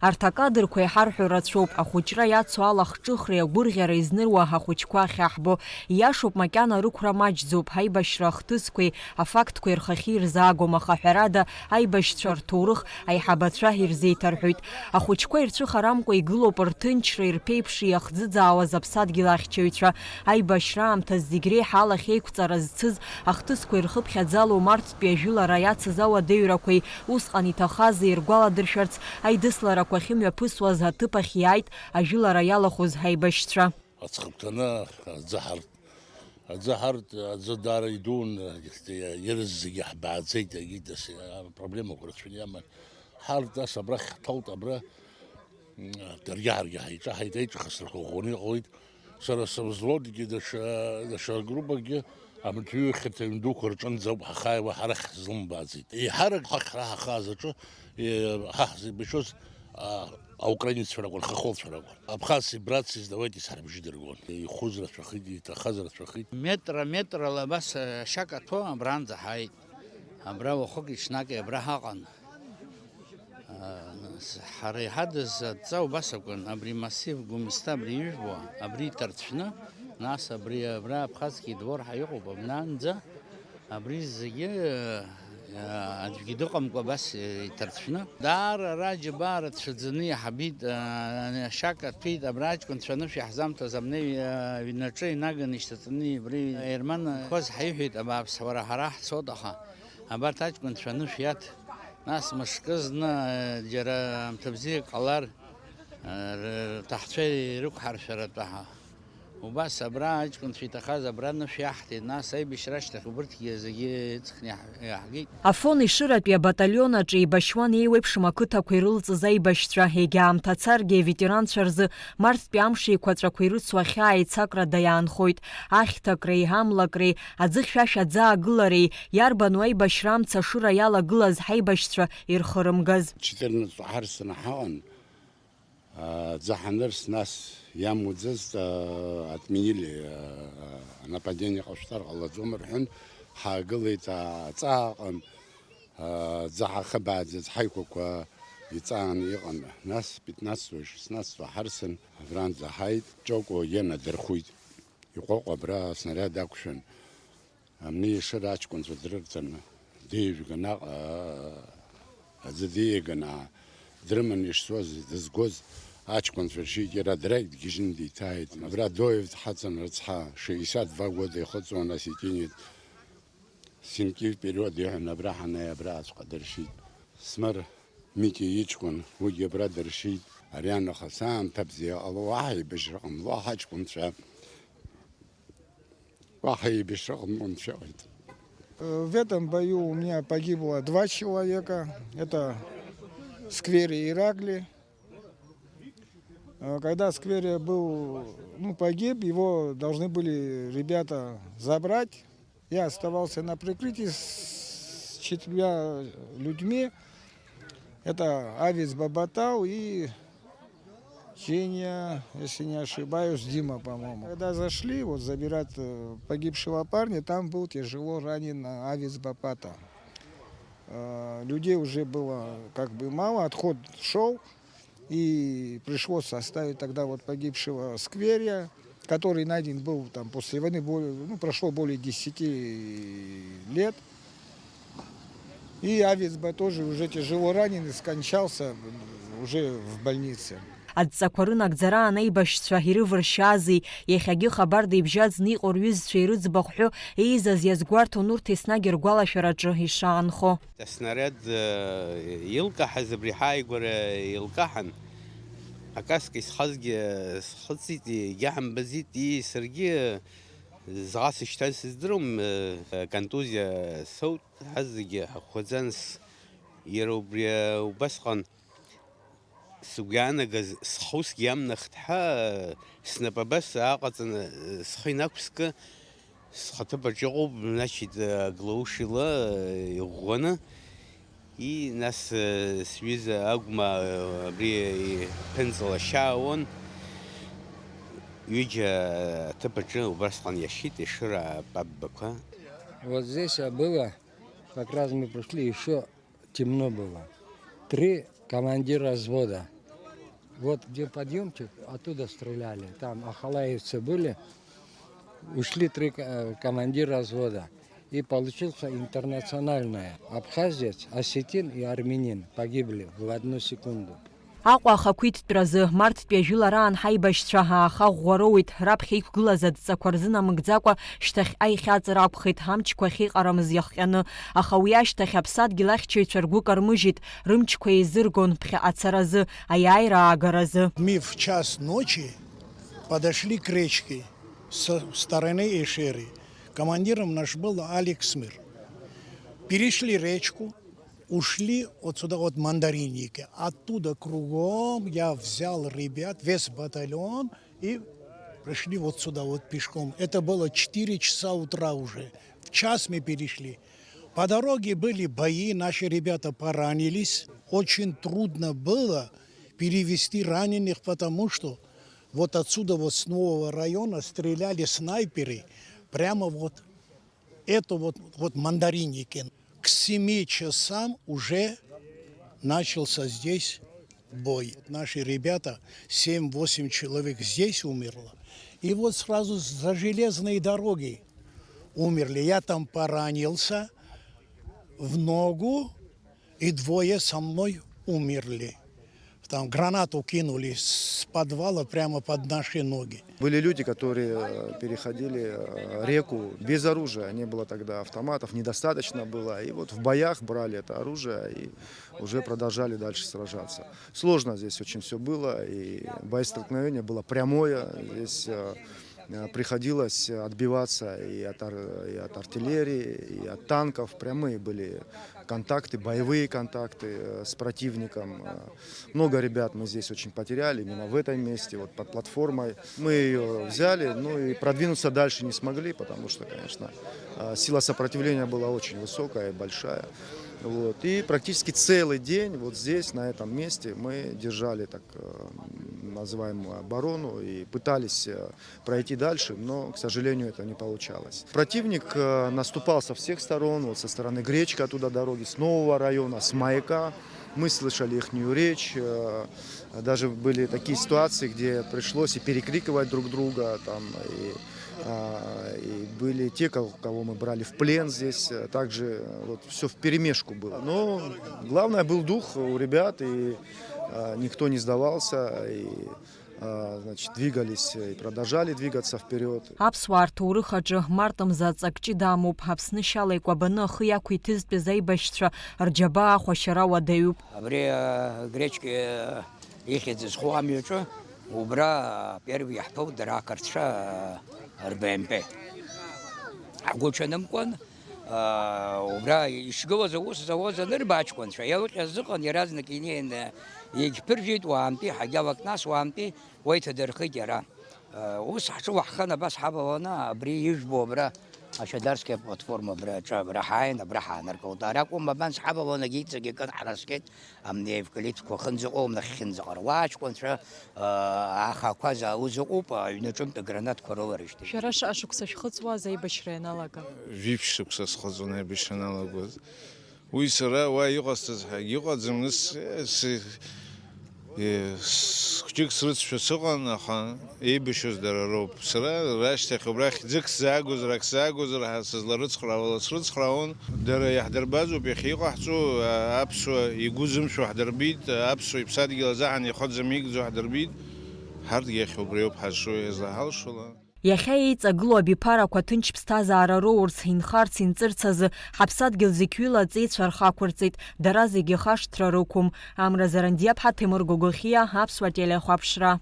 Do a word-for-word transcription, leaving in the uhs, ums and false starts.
Арҭ акадрқәа иҳарҳәо рацәоуп, ахәыҷра иацу алахҿыхреи агәырӷьареи зныруа ахәыҷқәа ахьаҳбо. Ииашоуп, макьана рықәра маҷӡоуп, ҳаибашьра ахҭысқәеи афактқәеи рхахьы ирзаагом, аха ҳәарада, аибашьцәа рҭоурых аиҳабацәа ирзеиҭарҳәоит. Ахәыҷқәа ирцәыхарамкәа игылоуп рҭынчреи рԥеиԥши иахӡыӡаауаз аԥсадгьыл ахьчаҩцәа. Аибашьра аамҭаз зегь реиҳа алахь еиқәҵара зцыз, ахҭысқәа ирхыԥхьаӡало Марттәи ажәылара иацыз ауадаҩрақәеи усҟан иҭахази иргәаладыршәарц, аидысларақәа ахьымҩаԥысуаз аҭыԥ ахь иааит ажәылара иалахәыз ҳаибашьцәа. Аҵхагәҭаны аӡы ҳарт, аӡы ҳарт, аӡы даара идун, ирызегьы ҳбааӡеит, егьи дас, апроблемақәа рацәаны иаман. Ҳарт ас абрахь ҳҭалт, абра, м, даргьы ҳаргьы ҳаиҿаҳаит, аиҿахысрақәа ӷәӷәаны иҟалеит. Сара сымзлодгьы даҽа, даҽа группакгьы амаҭәеҩы хьанҭа ҩын дуқәа рҿынӡа ауп ҳахааиуа, ҳара ҳзымбааӡеит. Еиҳарак ҳахьра ҳахааз аҿы, е, ҳа ҳзеибашьуаз, а, аукраинеццәа ракәын, хахәылцәа ракәын. Абхазци братци сдавайте сҳарбжьы дыргон. Ихәыз рацәахеит, иҭахаз рацәахеит. Метра, метрала абас, а, ашьа каҭәо абранӡа ҳааит. Абра уахыки ҽнаки абра ҳаҟан. Ҳара иҳадыз адҵа убас акәын, абри массив Гәымсҭа абри ижәбо, абри иҭарцәны, нас абри абра Абхазский двор ҳәа иҟоуп, абнанӡа абри зегьы, аӡәгьы дыҟамкәа абас иҭарцәны. Даара ара аџьабаа рацәаӡаны иаҳабит, ашьа каҭәеит, абра аҷкәынцәа анышә иаҳзамҭаз амнеи аҩнаҿы инаганы ишьҭаҵаны абри аерман хәаз ҳаиҳәеит, абааԥс, уара ҳара ҳцот, аха абарҭ аҷкәынцәа анышә иаҭ. Нас мышкы зны, џьара аамҭа бзиак ҟалар, рҭахцәа ирықәҳаршәаратәы ҳа. Убас абра аҷкәынцәа иҭахаз абра анышә иаҳҭеит, нас аибашьра ашьҭахь убырҭгьы зегьы ыҵхны иаҳ-, иаҳгеит. Афон Ешыратәи абаталион аҿы еибашьуан еиуеиԥшым ақыҭақәа ирылҵыз аибашьцәа, егьа аамҭа царгьы аветеранцәа рзы марттәи амш еиқәаҵәақәа ирыцу ахьаа еицакрада иаанхоит. Ахьҭакреи, амлакреи, аӡы хьшәашәа аӡаагылареи, иарбану аибашьра амца ашыра иалагылаз ҳаибашьцәа ирхырымгаз? Четырнадцатого ҳарсны ҳаҟан, аӡы ҳанырс, нас иамуӡазт, отменили, нападение ҟашәҵар ҟалаӡом рҳәан, ҳаагылеит, аҵаа аҟан, аӡы ҳахыбааӡаз ҳаиқәақәа иҵааны иҟан. Нас пятнадцатого, шестнадцатого ҳарсны абранӡа ҳааит, Ҷокәа ианадырхәит. Иҟәаҟәа абра аснариад ақәшәан, амни Ешыра аҷкәынцәа дрырҭаны, деижәга наҟ, аа, аӡы диаганы, аа, дрыманы ишцоз, дызгоз аҷкәынцәа ршьит, иара драик дгьежьны диҭааит. Абра Доев дҳаҵан рыцҳа, шестьдесят два года ихыҵуан, осетинец. Синки вперёд иҳәан, абра ҳанааи, абраҵәҟьа дыршьит. Смыр Митиа иҷкәын, уигьы абра дыршьит. Ари анахыс аамҭа бзиа ҟало, уаҳа еибашьра ҟамло ҳаҷкәынцәа. Уаҳа еибашьра ҟамло анцәа иҟаиҵеит. Э, в этом бою у меня погибло два человека. Это Скверия и Ираклий. Э, когда Скверия был, ну, погиб, его должны были ребята забрать. Я оставался на прикрытии с четырьмя людьми. Это Авис Бабатау и Женя, если не ошибаюсь, Дима, по-моему. Когда зашли, вот, забирать, э, погибшего парня, там был тяжело ранен Авис Бабата. Э, людей уже было как бы мало, отход шёл, и пришлось оставить тогда вот погибшего Скверия, который найден был там после войны, более, ну, прошло более десяти лет. И Авис Бабата тоже уже тяжело ранен и скончался уже в больнице. Адҵақәа рынагӡараан аибашьцәа ирывыршьази, иахьагьы хабарда ибжьаӡны иҟоу рҩызцәа ирыӡбахә ҳәо еизаз иазгәарҭон урҭ еснагь ргәалашәараҿы ишаанхо. Аснаряд, э, илкаҳаз абри ҳааигәара илкаҳан, акаска исхазгьы схыҵит, егьаҳамбаӡеит, ии, саргьы зӷа сышьҭаз сыздыруам, э, контузиа соут, ҳазегьы ҳахәаӡан, с-, иара убри, э, убасҟан сгәы иаанагаз схы усгьы иамнахт ҳәа, снапы абас ааҟаҵаны, э, схы инақәскы, схаҭыԥаҿ иҟоуп, значит, э, Глаушила, э, иӷәӷәаны. И, нас, э, сҩыза Агәма, э, абри, э, ԥынҵа лашьаауан, ҩыџьа аҭыԥ аҿы убасҟан иашьит Ешыра апапбақәа. Вот здесь, а, было, как раз мы пришли, ещё темно было. Три командира взвода. Вот где подъемчик, оттуда стреляли. Там ахалаевцы были, ушли три ко-, э, командира взвода. И получился интернациональная. Абхазец, осетин и армянин погибли в одну секунду. Аҟәа ахақәиҭтәразы, марттәи ажәылараан ҳаибашьцәа ааха ӷәӷәа роуит, раԥхьа иқәгылаз адҵақәа рзынамыгӡакәа, шьҭахьҟа ихьаҵыр акәхеит, амчқәа ахьыҟарамыз иахҟьаны. Аха уи ашьҭахь аԥсадгьыл ахьчаҩцәа ргәы кармыжьит, рымчқәа еизыргон ԥхьаҟа ацаразы, аиааира аагаразы. Мы в час ночи подошли к речке со стороны Эшери. Командиром наш был Алекс Мир. Перешли речку, ушли вот сюда, вот Мандаринники. Оттуда кругом я взял ребят, весь батальон, и пришли вот сюда, вот пешком. Это было четыре часа утра уже. В час мы перешли. По дороге были бои, наши ребята поранились. Очень трудно было перевести раненых, потому что вот отсюда, вот с нового района, стреляли снайперы прямо вот это вот, вот Мандаринники. К семи часам уже начался здесь бой. Наши ребята, семь-восемь человек здесь умерло. И вот сразу за железной дорогой умерли. Я там поранился в ногу, и двое со мной умерли. Там гранату кинули с подвала прямо под наши ноги. Были люди, которые, э, переходили, э, реку без оружия. Не было тогда автоматов, недостаточно было. И вот в боях брали это оружие и уже продолжали дальше сражаться. Сложно здесь очень всё было, и боестолкновение было прямое. Здесь, э, э, приходилось отбиваться и от ар-, и от артиллерии, и от танков. Прямые были контакты, боевые контакты, э, с противником. Э, много ребят мы здесь очень потеряли, именно в этом месте, вот под платформой. Мы её взяли, ну и продвинуться дальше не смогли, потому что, конечно, э, сила сопротивления была очень высокая и большая. Вот. И практически целый день вот здесь, на этом месте, мы держали так, э, называемую оборону и пытались, э, пройти дальше, но, к сожалению, это не получалось. Противник, э, наступал со всех сторон, вот со стороны Гречка, оттуда дороги, с Нового района, с Маяка. Мы слышали ихнюю речь, э, даже были такие ситуации, где пришлось и перекрикивать друг друга, там, и, а, и были те, кого, кого мы брали в плен здесь, э, также, э, вот всё вперемешку было. Но главное, был дух у ребят, и, э, никто не сдавался, и, э, значит, двигались и продолжали двигаться вперёд. Аԥсуаа рҭоурых аҿы март мза ҵак ҷыда амоуп. Аԥсны шьала икәабаны ахы иақәиҭызтәыз аибашьцәа рџьабаа ахәашьара уадаҩуп. Абри, э, Гречки, э, ихьӡ зху амҩаҿы, убра, э, первый иаҳԥылт дара ақырҭцәа, э, рБМП. Ҳгәы ҽанымкәан, э, убра ишгылаз аус зауаз анырба аҷкәынцәа, еилҟьаз ыҟан, иаразнак инеины егьԥыржәеит, уаантәи ҳагьалак, нас уаантәи уа иҭадырхеит иара. Э, ус ҳҿы уаҳхан абас ҳаваланы, абри ижәбо абра, Ашадарская платформа абра аҿы, абра ҳааин, абра ҳааныркылт. Ара акәым, абанс ҳаваланагьы иҵегь икын, ҳнаскьеит, амни аевкалиптқәа ахьынӡаҟоу, нахьхьынӡаҟаруа, аҷкәынцәа, э, ахақәа заауз ыҟоуп, аҩны аҿынтә агранатқәа рыларыжьҭит. Шәара шаҟа шықәса шәхыҵуаз аибашьра ианалага? Жәиԥшь шықәса схыҵуан аибашьра аналагоз. Уи сара уа иҟасҵаз ҳәагьы ыҟаӡам, нас, э, с-, э, с-, хәҷык срыцшәа сыҟан, аха еибашьуаз дара роуп. Сара рашьҭахь убрахь ӡык сзаагозар, ак сзаагозар ҳәа сызларыцхраауала срыцхраауан. Дара иаҳдырбазоуп иахьа иҟаҳҵо, а, аԥсуа игәы зымшәо ҳдырбеит, аԥсуа иԥсадгьыл азы ҳан ихы дзымигӡо ҳдырбеит. Ҳарҭгьы иахьа убриоуп ҳазшо иазлаҳалшола. Иахьа еиҵагылоу абиԥарақәа ҭынч ԥсҭазаара роурц, инхарц, инҵырц азы, ҳаԥсадгьыл зықьҩыла аҵеицәа рхы ақәырҵеит, дара зегьы хашҭра рықәым. Амра Зарандиаԥҳа, Ҭемыр Гогохиа, Аԥсуа телехәаԥшра.